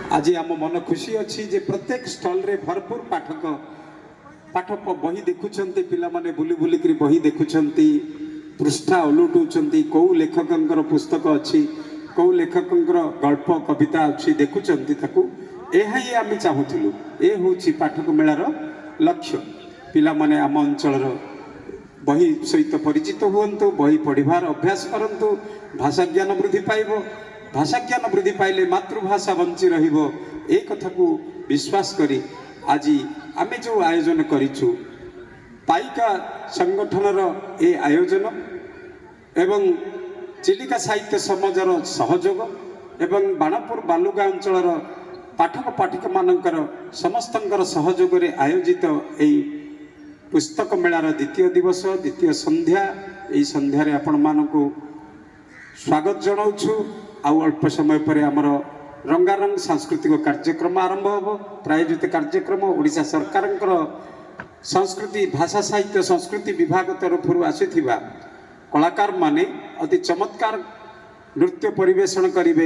ଆଜି ଆମ ମନ ଖୁସି ଅଛି ଯେ ପ୍ରତ୍ୟେକ ଷ୍ଟଲରେ ଭରପୁର ପାଠକ ପାଠ ବହି ଦେଖୁଛନ୍ତି। ପିଲାମାନେ ବୁଲି ବୁଲିକିରି ବହି ଦେଖୁଛନ୍ତି, ପୃଷ୍ଠା ଓଲଟଉଛନ୍ତି, କେଉଁ ଲେଖକଙ୍କର ପୁସ୍ତକ ଅଛି, କେଉଁ ଲେଖକଙ୍କର ଗଳ୍ପ କବିତା ଅଛି, ଦେଖୁଛନ୍ତି ତାକୁ। ଏହା ହିଁ ଆମେ ଚାହୁଁଥିଲୁ। ଏ ହେଉଛି ପାଠକ ମେଳାର ଲକ୍ଷ୍ୟ। ପିଲାମାନେ ଆମ ଅଞ୍ଚଳର ବହି ସହିତ ପରିଚିତ ହୁଅନ୍ତୁ, ବହି ପଢ଼ିବାର ଅଭ୍ୟାସ କରନ୍ତୁ, ଭାଷା ଜ୍ଞାନ ବୃଦ୍ଧି ପାଇବ। ଭାଷା ଜ୍ଞାନ ବୃଦ୍ଧି ପାଇଲେ ମାତୃଭାଷା ବଞ୍ଚି ରହିବ। ଏ କଥାକୁ ବିଶ୍ୱାସ କରି ଆଜି ଆମେ ଯେଉଁ ଆୟୋଜନ କରିଛୁ, ପାଇକା ସଂଗଠନର ଏ ଆୟୋଜନ ଏବଂ ଚିଲିକା ସାହିତ୍ୟ ସମାଜର ସହଯୋଗ ଏବଂ ବାଣପୁର ବାଲୁଗାଁ ଅଞ୍ଚଳର ପାଠକ ପାଠିକାମାନଙ୍କର ସମସ୍ତଙ୍କର ସହଯୋଗରେ ଆୟୋଜିତ ଏହି ପୁସ୍ତକ ମେଳାର ଦ୍ୱିତୀୟ ଦିବସ, ଦ୍ୱିତୀୟ ସନ୍ଧ୍ୟା। ଏହି ସନ୍ଧ୍ୟାରେ ଆପଣମାନଙ୍କୁ ସ୍ୱାଗତ ଜଣାଉଛୁ। ଆଉ ଅଳ୍ପ ସମୟ ପରେ ଆମର ରଙ୍ଗାରଙ୍ଗ ସାଂସ୍କୃତିକ କାର୍ଯ୍ୟକ୍ରମ ଆରମ୍ଭ ହେବ। ପ୍ରାୟୋଜିତ କାର୍ଯ୍ୟକ୍ରମ, ଓଡ଼ିଶା ସରକାରଙ୍କର ସଂସ୍କୃତି, ଭାଷା, ସାହିତ୍ୟ, ସଂସ୍କୃତି ବିଭାଗ ତରଫରୁ ଆସିଥିବା କଳାକାରମାନେ ଅତି ଚମତ୍କାର ନୃତ୍ୟ ପରିବେଷଣ କରିବେ।